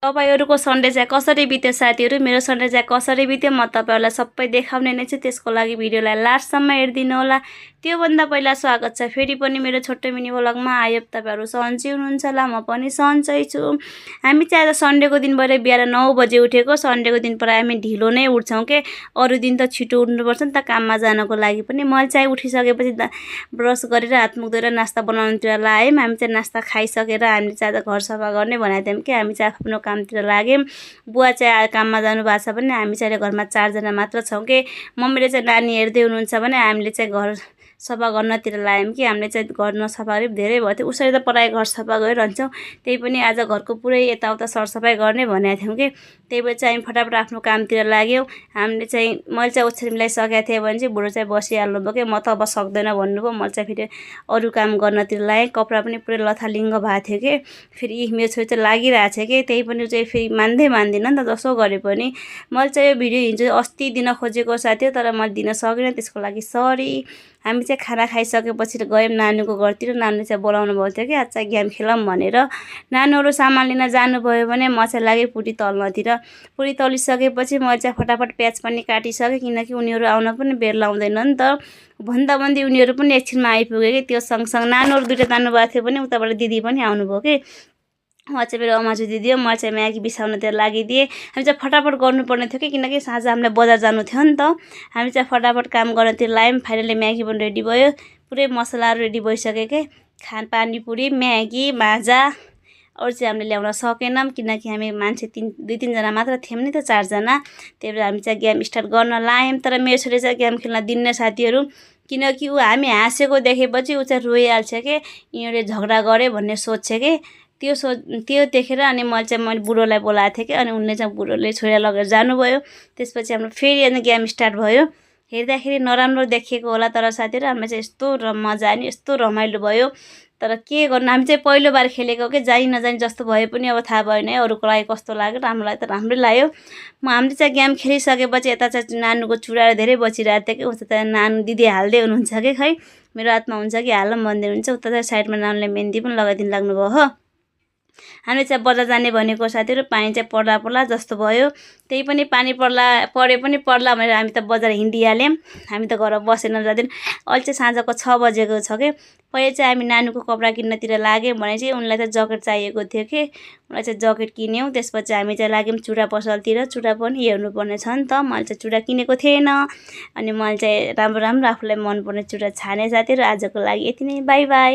तपाईहरुको सन्डे चाहिँ कसरी बित्यो साथीहरु? मेरो सन्डे चाहिँ कसरी बित्यो म तपाईहरुलाई सबै देखाउने नै छु। त्यसको लागि भिडियोलाई लास्टसम्म हेर्दिनु होला। त्यो भन्दा पहिला स्वागत छ फेरि पनि मेरो छोटो मिनी व्लगमा। आयो तपाईहरु सन्चै हुनुहुन्छ होला, म पनि सन्चै छु। हामी चाहिँ आज सन्डेको दिन भएर बिहान 9 बजे उठेको। सन्डेको दिन प्राय हामी ढिलो नै उठ्छौं के। अरु दिन त छिटो उठ्नुपर्छ नि त काममा जानको लागि पनि। मैले चाहिँ उठिसकेपछि ब्रस गरेर हात मुख धोएर नास्ता बनाउनतिर लाग्यौं। हामी चाहिँ नास्ता खाइसकेर हामीले चाहिँ आज घर सफा गर्ने भनेको थियौं के। हामी चाहिँ आफ्नो कामतिर लाग्यौं। बुवा चाहिँ काममा जानु भएको छ भने हामी चाहिँ घरमा 4 जना मात्र छौं के। मम्मीले चाहिँ नानी हेर्दै हुनुहुन्छ भने हामीले चाहिँ घर सफा गर्नतिर लाग्यौं कि। हामीले चाहिँ घर सफा गरे धेरै भयो थियो। उसरी त प्राय घर सफा गरिरहन्छौं। त्यही पनि आज घरको पुरै यताउता सरसफाई गर्ने भनेको थियौं के। त्यही भएर चाहिँ हामी फटाफट आफ्नो कामतिर लाग्यौं। हामीले चाहिँ मैले चाहिँ ओछ्यान मिलाइसकेको थिएँ भने चाहिँ बुढो चाहिँ बसिहाल्नु भयो के। म त अब सक्दैन भन्नुभयो। मैले चाहिँ फेरि अरु काम गर्नतिर लागेँ। कपडा पनि पुरै लथालिङ्ग भएको थियो के। फेरि मेरो छोरी चाहिँ लागिरहेको छ के। त्यही पनि चाहिँ फेरि मान्दिनँ नि त जसो गरे पनि। मैले चाहिँ यो भिडियो हिजो अस्ति दिन खोजेको साथी हो, तर मैले दिन सकिनँ, त्यसको लागि सरी। हामी चाहिँ खाना खाइसकेपछि गयौं नानुको घरतिर। नानु चाहिँ बोलाउनु भएको थियो कि आज चाहिँ गेम खेलौँ भनेर। नानुहरु सामान लिन जानुभयो भने म चाहिँ लागेँ पुरी तल्नतिर। पुरी तलिसकेपछि मैले चाहिँ फटाफट प्याज पनि काटिसकेँ, किनकि उनीहरु आउन पनि बेर लाउँदैन नि त। भन्दाभन्दै उनीहरु पनि एकछिनमा आइपुगे के। त्यो सँगसँगै नानुहरु दुईटा जानु भएको थियो भने उताबाट दिदी पनि आउनुभयो के। उहाँ चाहिँ मेरो अमाजु दिदी हो। म चाहिँ म्यागी बिसाउनतिर लागिदिएँ। हामी चाहिँ फटाफट गर्नुपर्ने थियो कि, किनकि साँझ हामीलाई बजार जानु थियो नि त। हामी चाहिँ फटाफट काम गर्नतिर लाग्यौं। फाइनली म्यागी पनि रेडी भयो। पुरै मसलाहरु रेडी भइसक्यो के। पानीपुरी, म्यागी, माजा अरु चाहिँ हामीले ल्याउन सकेनौं, किनकि हामी मान्छे 2-3 जना मात्र थियौं नि त, 4 जना। त्यही भएर हामी चाहिँ गेम स्टार्ट गर्न लाग्यौं। तर मेरो छोरी चाहिँ गेम खेल्न दिन्न साथीहरु, किनकि ऊ हामी हाँसेको देखेपछि ऊ चाहिँ रोइहाल्छ के। यिनीहरुले झगडा गरे भन्ने सोच्छ के। त्यो देखेर अनि मैले बुढोलाई बोलाएको थिएँ कि। अनि उनले चाहिँ बुढोले छोरीलाई लगेर जानुभयो। त्यसपछि हाम्रो फेरि अनि गेम स्टार्ट भयो। हेर्दाखेरि नराम्रो देखिएको होला, तर साथीहरु हामी चाहिँ यस्तो मजा आयो नि, यस्तो रमाइलो भयो। तर के गर्नु, हामी चाहिँ पहिलो बार खेलेको के। जानी नजानी जस्तो भए पनि अब थाहा भएन है अरूको लागि कस्तो लाग्यो। राम्रो लाग्यो त राम्रै लाग्यो। हामीले चाहिँ गेम खेलिसकेपछि यता चाहिँ नानुको चुडाहरू धेरै बचिरहेको थियो कि। उता चाहिँ नानु दिदी हाल्दै हुनुहुन्छ कि। खै मेरो हातमा हुन्छ कि हालौँ भन्दै हुनुहुन्छ। उता चाहिँ साइडमा नानुले मेहन्दी पनि लगाइदिनु लाग्नुभयो हो। हामी चाहिँ बजार जाने भनेको साथीहरु, पानी चाहिँ पर्ला जस्तो भयो। त्यही पनि पानी परे पनि पर्ला भनेर हामी त बजार हिँडिहाल्यौं। हामी त घर बसेन जाँदैन। अहिले चाहिँ साँझको 6 बजेको छ के। पहिले चाहिँ हामी नानुको कपडा किन्नतिर लाग्यौं भने चाहिँ उनलाई चाहिँ ज्याकेट चाहिएको थियो के। उनलाई चाहिँ ज्याकेट किन्यौं। त्यसपछि हामी चाहिँ लाग्यौं चुडा पसलतिर। चुडा पनि हेर्नुपर्ने छ नि त। मैले चाहिँ चुडा किनेको थिएन। अनि मैले चाहिँ राम्रो आफूलाई मनपर्ने चुडा छाने साथीहरु। आजको लागि यति नै, बाइ बाइ।